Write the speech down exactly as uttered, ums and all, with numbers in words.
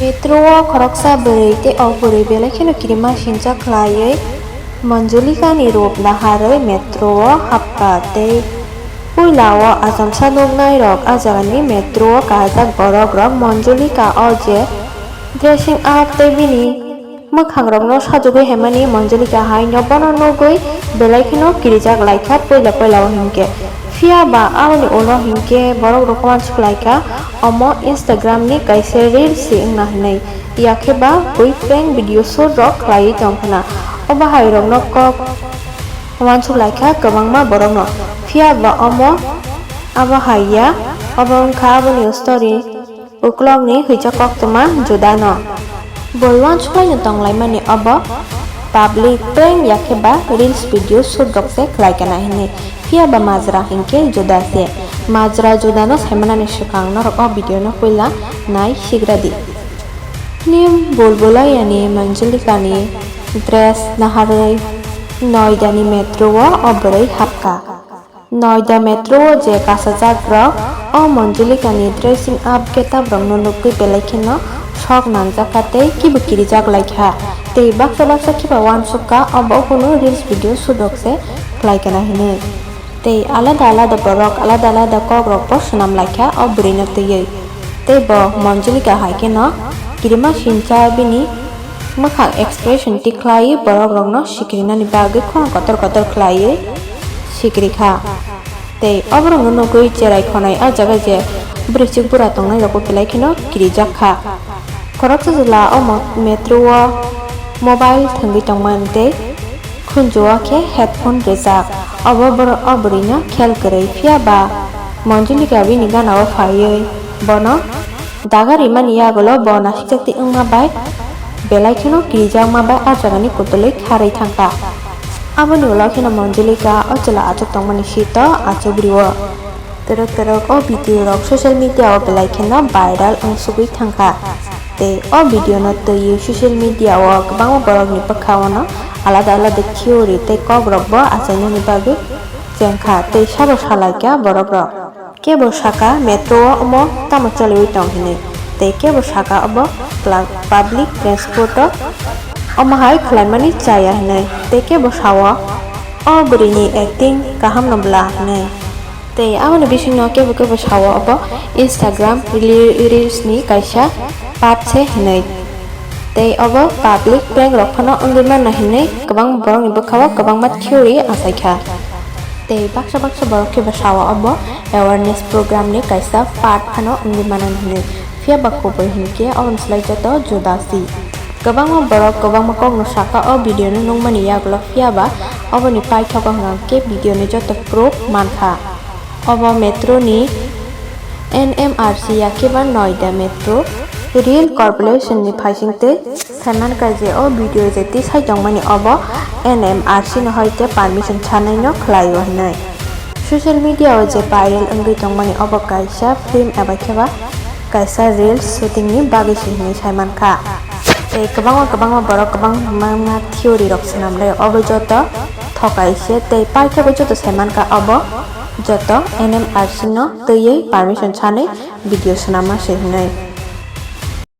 Metro o khoroksa bwrwi tei o bwrwi belai kheno kirima sincha khlaiwi Manjulika ni rup naharwi metro o hapkha tei puila o achomsa nuknai rok a jaga ni metro o kahajak borok rok Manjulika o je dressing up tei bini mwkhang rok no sajagwi haimani Manjulika hai no bono nugwi belai kheno kirijak laikha puila puila o hinkhe. Phiya ba aboni ulo hinkhe borok rok uansuk laikha omo Instagram ni kaisa reels se wngna hinwi, yakhe ba bui prank video shoot rok khlaiwi tongkhna. O bahai rok no kok uansuk laikha kwbangma borok no. Phiya ba omo abo hai ya, obo wngkha aboni story. Uklokni hwicha koktwma Judano. Bui uansukhlaino tonglaimani obo public prank yakhe ba reels video shoot rok se khlaikana hinwi. Phiya ba majra hinkhe Juda se. Majra Judano saimanani swkang norok o video no puila nai sigra di. Film Bulbula yani Manjulika ni dress naharwi Noida ni metro o o bwrwi hapkha. Noida metro o je kasajak rok o Manjulika ni dressing up getup rok no nugwi belai kheno sok nangjakha tei kibu kirijak laikha tei baksa baksa khiba uansukha obo kunu reels video shoot rok se khlaikana hinwi tei alada alada borok alada alada kok rok bo swnam laikha o bwrwi no twiwi tei bo Manjulika hai kheno kirima sincha bini mwkhang expression tikhlaiwi borok rokno sikrinani bagwi khorang kotor kotor khlaiwi sikrikha. Tei oborokno nugwi cherai khonai o jaga je bwrwichwk bura tongnai rokbo belai kheno kirijak kha. Khoroksa chwla o mo-, metro o mobile thwngwi tongmani tei khunju o khe headphone rwjak. Obo boro-, o bwrwino khel kwrwi, phiya ba Manjulika bini gana o phaiwi bono daga rimani yagulo bo nasikjak twi wngma bai belai kheno kirijakma bai ah jagani kutulwi kharwi thangkha. Aboni ulo kheno Manjulika o chwla achuk tongmani seat o achuk rio. Twrwk twrwk o video rok social media o belai kheno viral wngsugwi thangkha. Tei o video no twiwi social media o kwbangma borokni bwkha o no alada alada theory tei kok rok bo achainani bagwi chengkha tei sabo salaikha borok rok. Kebo saka metro o omo tamo choliwi tong hinwi, tei kebo saka obo pla-, public transport o omo hai khlaimani chaya hinwi, tei kebo sao o bwrwini acting kaham no bla hinwi. Tei aboni bisingno kebo kebo sao obo Instagram reel-, reels ni kaisa part se hinwi. Tei obo public prank rok phano wngwi manna hinwi kwbang borokni bwkha o kwbangma theory achaikha. Tei baksa baksa borok khe bwsao obo awareness program ni kaisa part phano wngwi mano hinwi. Phiya ba kubui hinkhe oboni slai joto juda si. Kwbangma borok kwbangma kokno saka o video no nukmani yagulo, phiya ba oboni paithago hwnkhe video ni joto proof mankha. Obo metro ni N M R C yakhe ba Noida Metro Rail Corporation ni phaising tei saimankha je o video je tisai tongmani obo N M R C no hai khe permission sanai no khlai o hinwi. Social media o je viral wngwi tongmani obo kaisa film eba khe ba kaisa reels shooting ni bagwi se hinwi saimankha. Tei kwbangma kwbangma borok kwbangma theory rok swnam lai obo joto thokai se tei paithago joto saimankha obo joto N M R C no twiwi permission sanwi video swnamma se hinwi.